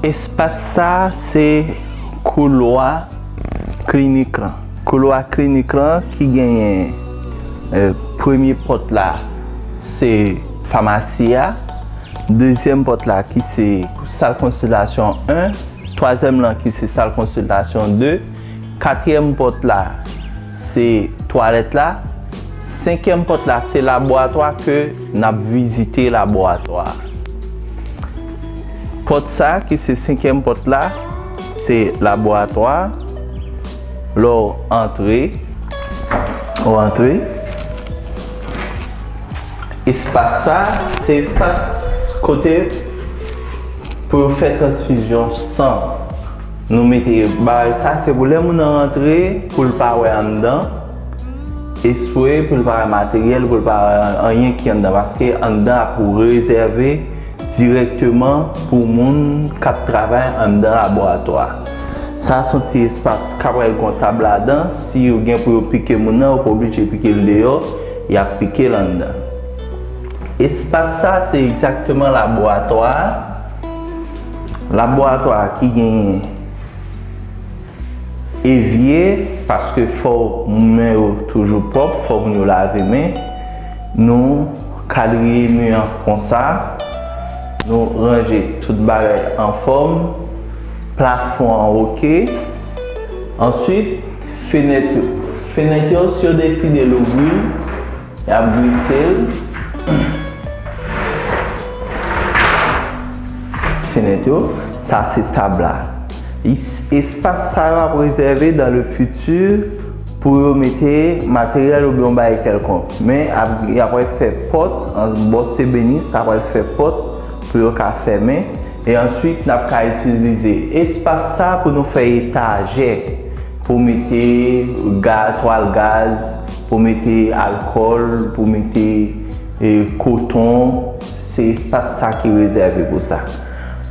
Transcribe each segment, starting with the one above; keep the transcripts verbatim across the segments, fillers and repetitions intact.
Espas sa se koulwa klinik lan. Koulwa klinik lan ki genyen, eh, premye pòt la se famasi a, dezyèm pòt la ki se sal konsiltasyon en, twazyèm lan ki se sal konsiltasyon de, katriyèm pòt la se twalèt la, senkyèm pòt la se laboratwa ke n ap vizite laboratwa. Pòt sa ki se senkyèm pòt la, se laboratwa. Lè w antre, w antre. Espas sa, se espas kote pou yo fè transfizyon san. Nou mete bagay sa, se pou lè moun nan rantre, pou l pa wè anndan, espre pou l pa wè materyèl, pou l pa wè anyen ki anndan, paske anndan ap rezève dirèkteman pou moun k ap travay anndan laboratwa. Sa se yon ti espas k ap gen yon tab ladan. Si yo gen pou yo pike moun nan, yo pa oblije pike l deyò, y ap pike l anndan. Espas sa se egzakteman laboratwa a. Laboratwa a ki genyen evye, paske fò men yo toujou pwòp, fò moun yo lave men. Nou kadriye mi an konsa. Nou ranje tout bagay anfòm. Plafon an oke. Answit, fenèt yo. Fenèt yo, si yo deside louvri l, y ap glise l. Fenèt yo, sa se tab la. Espas sa yo ap rezève dans le futur pou yo mete materyèl oubyen yon bagay kèlkonk. Men ap, y ap fè pòt, an bò sebenis, sa pral fè pòt pou yo ka fèmen. E answit, n ap ka itilize espas sa pou nou fè etajè, pou mete gaz, twal gaz, pou mete alkòl, pou mete, e, koton. Se espas sa ki rezève pou sa.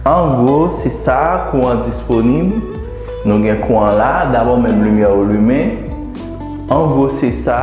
An gwo, se sa, kouran disponib. Nou gen kouran la, dabò menm limyè yo limen. An gwo, se sa.